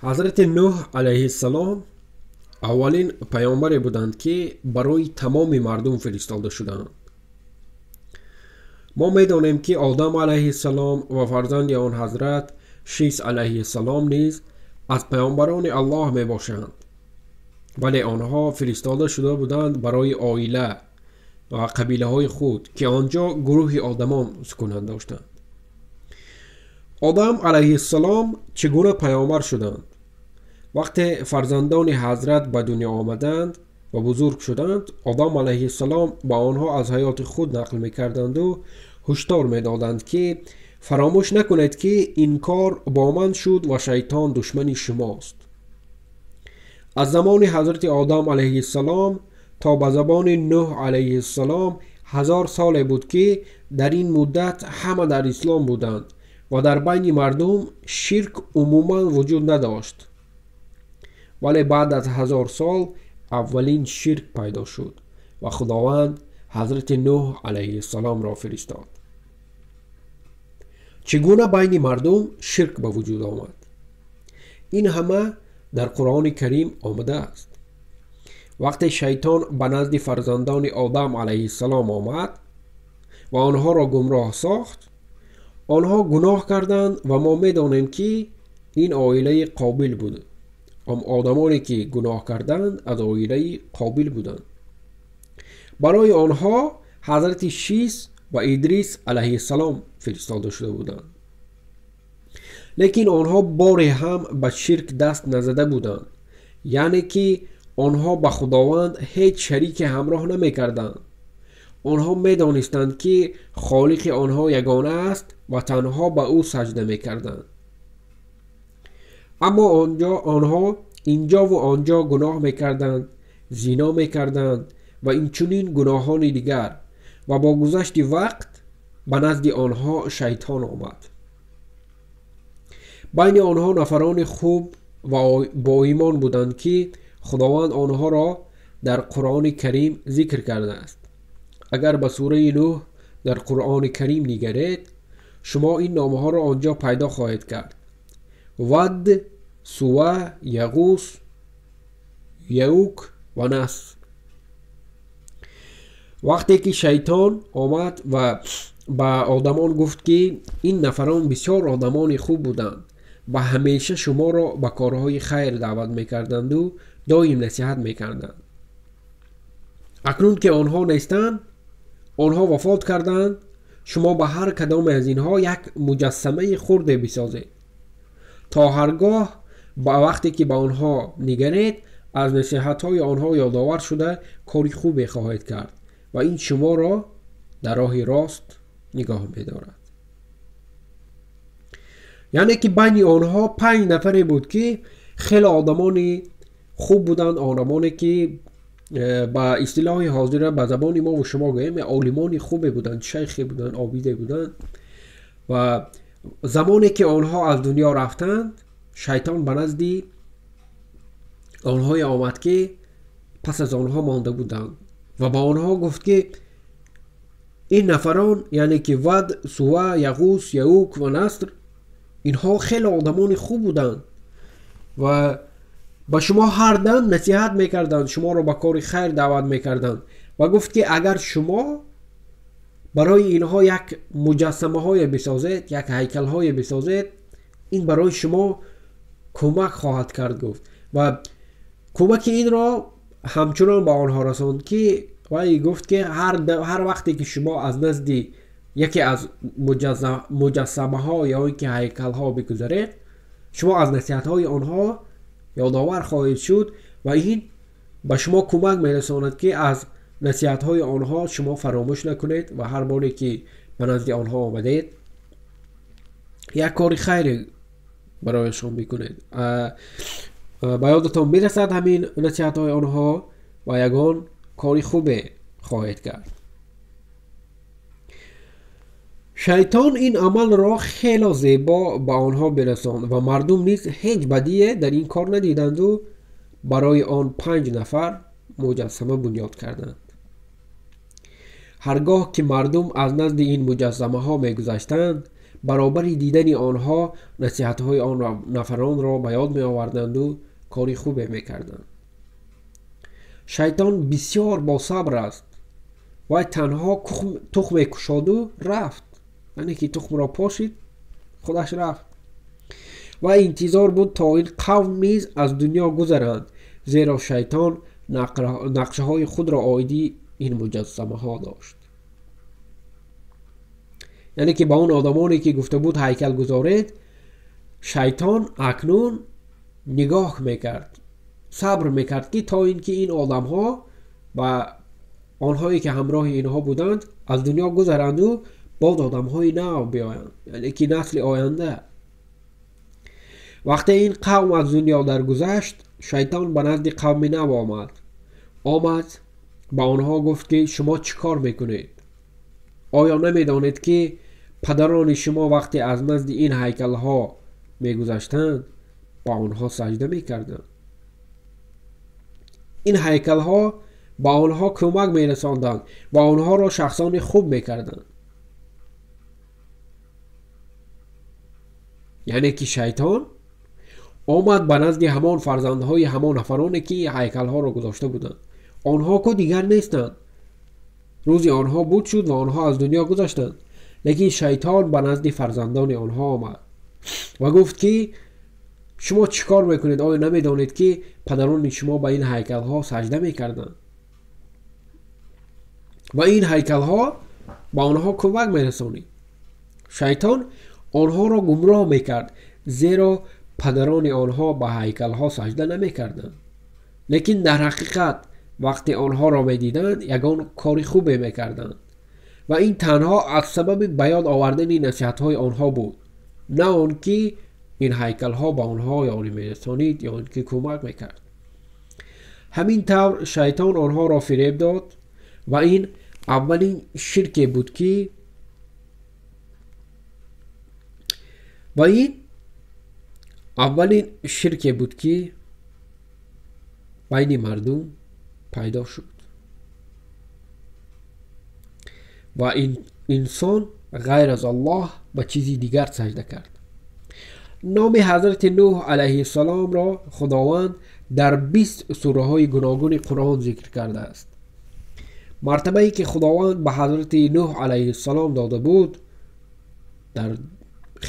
Ҳазрати Нӯҳ алайҳиссалом аввалин паёмбаре буданд, ки барои тамоми мардум фиристода шуданд. Мо медонем, ки Одам алайҳиссалом ва фарзанди он ҳазрат Шис алайҳиссалом низ аз паёмбарони Аллоҳ мебошанд, вале онҳо фиристода шуда буданд барои оила ва қабилаҳои худ, ки он ҷо гурӯҳи одамон сукунат доштанд. Одам алайҳиссалом чӣ гуна паёмбар шуданд? Вақте фарзандони ҳазрат ба дунё омаданд ва бузург шуданд, Одам алайҳиссалом ба онҳо аз ҳаёти худ нақл мекарданду ҳушдор медоданд, ки фаромӯш накунед, ки ин кор бо ман шуд ва шайтон душмани шумост. Аз замони ҳазрати Одам алайҳиссалом то ба забони Нӯҳ алайҳиссалом 1000 соле буд, ки дар ин муддат ҳама дар ислом буданд ва дар байни мардум ширк умуман вуҷуд надошт. Вале баъд аз 1000 сол аввалин ширк пайдо шуд ва Худованд ҳазрати Нӯҳ алайҳиссаломро фиристод. Чӣ гуна байни мардум ширк ба вуҷуд омад? Ин ҳама дар Қуръони Карим омадааст. Вақте шайтон ба назди фарзандони Одам алайҳиссалом омад ва онҳоро гумроҳ сохт, онҳо гуноҳ карданд ва мо медонем, ки ин оилаи Қобил буд. Одамоне ки гуноҳ карданд, аз оилаи Қобил буданд. Барои онҳо ҳазрати Шис ва Идрис алайҳиссалом фиристода шуда буданд. Лекин онҳо боре ҳам ба ширк даст назада буданд, яъне ки онҳо ба Худованд ҳеҷ шарике ҳамроҳ намекарданд. Онҳо медонистанд, ки холиқи онҳо ягона аст ва танҳо ба ӯ саҷда мекарданд. Аммо онҳо инҷову онҷо гуноҳ мекарданд, зино мекарданд ва инчунин гуноҳони дигар, ва бо гузашти вақт ба назди онҳо шайтон омад. Байни онҳо нафарони хуб ва боимон буданд, ки Худованд онҳоро дар Қуръони Карим зикр кардааст. Агар ба сураи Нӯҳ дар Қуръони Карим нигаред, шумо ин номҳоро он ҷо пайдо хоҳед кард: Вад, Сува, Яғус, Яук ва Наср. Вақте ки шайтон омад ва ба одамон гуфт, ки ин нафарон бисёр одамони хуб буданд ва ҳамеша шуморо ба корҳои хайр даъват мекарданду доим насиҳат мекарданд. Акнун ки онҳо нестанд, онҳо вафот карданд, шумо ба ҳар кадоме аз инҳо як муҷассамаи хурде бисозед, то ҳаргоҳ ба вақте ки ба онҳо нигаред, аз насиҳатҳои онҳо ёдовар шуда кори хубе хоҳед кард ва ин шуморо дар роҳи рост нигоҳ медорад. Яъне ки байни онҳо 5 нафаре буд, ки хеле одамони хуб буданд, одамоне ки ба истилоҳи ҳозира ба забони мо ва шумо гӯем, олимони хубе буданд, шайхе буданд, обиде буданд. Ва замоне ки онҳо аз дунё рафтанд, шайтон ба назди онҳое омад, ки пас аз онҳо монда буданд ва ба онҳо гуфт, ки ин нафарон, яъне ки Вад, Сува, Яғус, Яук ва Наср, инҳо хеле одамони хуб буданд ва ба шумо ҳар дам насиҳат мекарданд, шуморо ба кори хайр даъват мекарданд. Ва гуфт, ки агар шумо барои инҳо як муҷассамаҳое бисозед, як ҳайкалҳое бисозед, ин барои шумо кӯмак хоҳад кард, гуфт. Ва кӯмаки инро ҳамчунон ба онҳо расонд, ки вай гуфт, ки ҳар вақте ки шумо аз назди яке аз муҷассамаҳо ё ин ки ҳайкалҳо бигузаред, шумо аз насиҳатҳои онҳо ёдовар хоҳед шуд ва ин ба шумо кӯмак мерасонад, ки аз насиҳатҳои онҳо шумо фаромӯш накунед ва ҳар боре ки ба назди онҳо омадед, як кори хайре барояшон бикунед. Ба ёдатон бирасад ҳамин насиҳатҳои онҳо ва ягон кори хубе хоҳед кард. Шайтон ин амалро хело зебо ба онҳо бирасонд ва мардум низ ҳеҷ бадие дар ин кор надиданду барои он 5 нафар муҷассама бунёд карданд. Ҳаргоҳ ки мардум аз назди ин муҷассамаҳо мегузаштанд, баробари дидани онҳо насиҳатҳои он нафаронро ба ёд меоварданду кори хубе мекарданд. Шайтон бисёр босабр аст. Вай танҳо тухме кушоду рафт, яъне ки тухмро пошид, худаш рафт. Ва интизор буд то ин қавм низ аз дунё гузаранд, зеро шайтон нақшаҳои худро оиди ин муҷассамаҳо дошт. Яъне ки ба он одамоне ки гуфта буд ҳайкал гузоред, шайтон акнун нигоҳ мекард, сабр мекард ки то ин ки ин одамҳо ва онҳое ки ҳамроҳи инҳо буданд аз дунё гузаранду боз одамҳои нав биёянд, яъне ки насли оянда. Вақте ин қавм аз дунё даргузашт, шайтон ба назди қавми нав омад. Омад ба онҳо гуфт ки шумо чӣ кор мекунед? Оё намедонед ки падарони шумо вақте аз назди ин ҳайкалҳо мегузаштанд, ба онҳо саҷда мекарданд? Ин ҳайкалҳо ба онҳо кӯмак мерасонданд ва онҳоро шахсони хуб мекарданд. Яъне ки шайтон омад ба назди ҳамон фарзандҳои ҳамон нафароне ки ҳайкалҳоро гузошта буданд. Онҳо ку дигар нестанд. Рӯзи онҳо буд шуд ва онҳо аз дунё гузаштанд. Лекин шайтон ба назди фарзандони онҳо омад ва гуфт ки шумо чӣ кор мекунед? Оё намедонед ки падарони шумо ба ин ҳайкалҳо саҷда мекарданд ва ин ҳайкалҳо ба онҳо кӯмак мерасонид? Шайтон онҳоро гумроҳ мекард, зеро падарони онҳо ба ҳайкалҳо саҷда намекарданд. Лекин дар ҳақиқат вақте онҳоро медиданд, ягон кори хубе мекарданд ва ин танҳо аз сабаби ба ёд овардани насиҳатҳои онҳо буд, на он ки ин ҳайкалҳо ба онҳо ёрӣ мерасонид ё ин ки кӯмак мекард. Ҳамин тавр шайтон онҳоро фиреб дод ва ин аввалин ширке буд ки ва ин аввалин ширке буд ки байни мардум пайдо шуд ва ин инсон ғайр аз Аллоҳ ба чизи дигар саҷда кард. Номи ҳазрати Нӯҳ алайҳиссаломро Худованд дар 20 сураҳои гуногуни Қуръон зикр кардааст. Мартабае ки Худованд ба ҳазрати Нӯҳ алайҳиссалом дода буд дар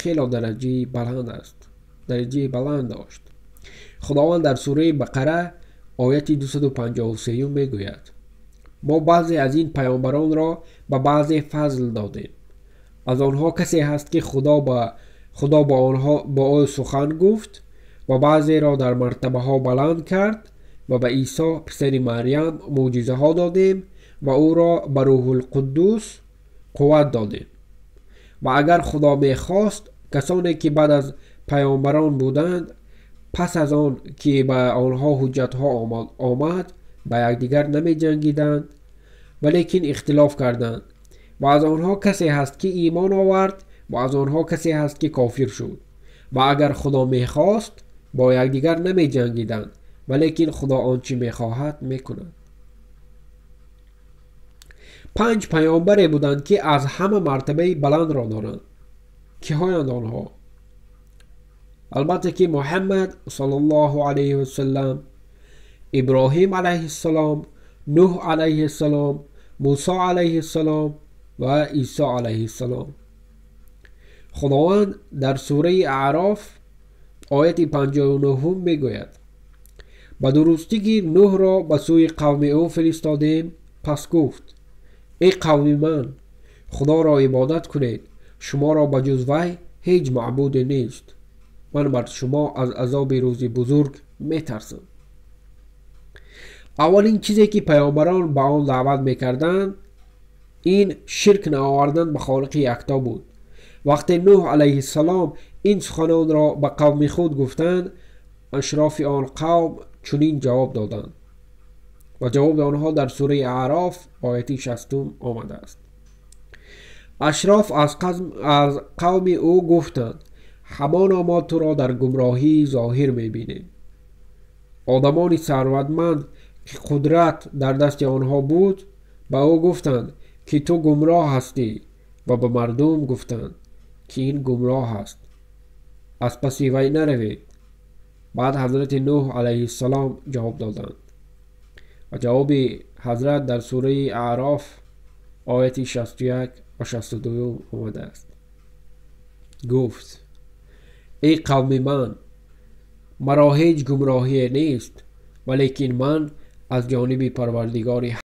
хело дараҷаи баланд аст, дараҷаи баланд дошт. Худованд дар сураи Бақара ояти 253 мегӯяд: мо баъзе аз ин паёмбаронро ба баъзе фазл додем. Аз онҳо касе ҳаст ки Худо ба онҳо бо ӯ сухан гуфт ва баъзеро дар мартабаҳо баланд кард ва ба Исо писари Марьям мӯъҷизаҳо додем ва ӯро ба Рӯҳулқуддус қувват додем. Ва агар Худо мехост, касоне ки баъд аз паёмбарон буданд, пас аз он ки ба онҳо ҳуҷҷатҳо омад, ба якдигар намеҷангиданд, валекин ихтилоф карданд. Ва аз онҳо касе ҳаст ки имон овард ва аз онҳо касе ҳаст ки кофир шуд. Ва агар Худо мехост, бо якдигар намеҷангиданд, валекин Худо он чӣ мехоҳад мекунад. 5 паёмбаре буданд ки аз ҳама мартабаи баландро доранд. Киҳоянд онҳо? Албатта ки Муҳаммад саллаллоҳу алайҳи васаллам, Иброҳим алайҳиссалом, Нӯҳ алайҳиссалом, Мусо алайҳиссалом ва Исо алайҳиссалом. Худованд дар сураи Аъроф ояти 59 мегӯяд: ба дурустӣ ки Нӯҳро ба сӯи қавми ӯ фиристодем, пас гуфт: эй қавми ман, Худоро ибодат кунед, шуморо ба ҷуз вай ҳеҷ маъбуде нест. Ман бар шумо аз азоби рӯзи бузург метарсам. Аввалин чизе ки паёмбарон ба он даъват мекарданд, ин ширк наовардан ба Холиқи якто буд. Вақте Нӯҳ алайҳиссалом ин суханонро ба қавми худ гуфтанд, ашрофи он қавм чунин ҷавоб доданд ва ҷавоби онҳо дар сураи Аъроф ояти 60 омадааст. Ашроф аз қавми ӯ гуфтанд: ҳамоно мо туро дар гумроҳии зоҳир мебинем. Одамони сарватманд ки қудрат дар дасти онҳо буд, ба ӯ гуфтанд ки ту гумроҳ ҳастӣ ва ба мардум гуфтанд: ки ин гумроҳ аст, аз паси вай наравед. Баъд ҳазрати Нӯҳ алайҳиссалом ҷавоб доданд ва ҷавоби ҳазрат дар сураи Аъроф ояти 61 ва 62 омадааст. Гуфт: эй қавми ман, маро ҳеҷ гумроҳие нест, валекин ман аз ҷониби Парвардигори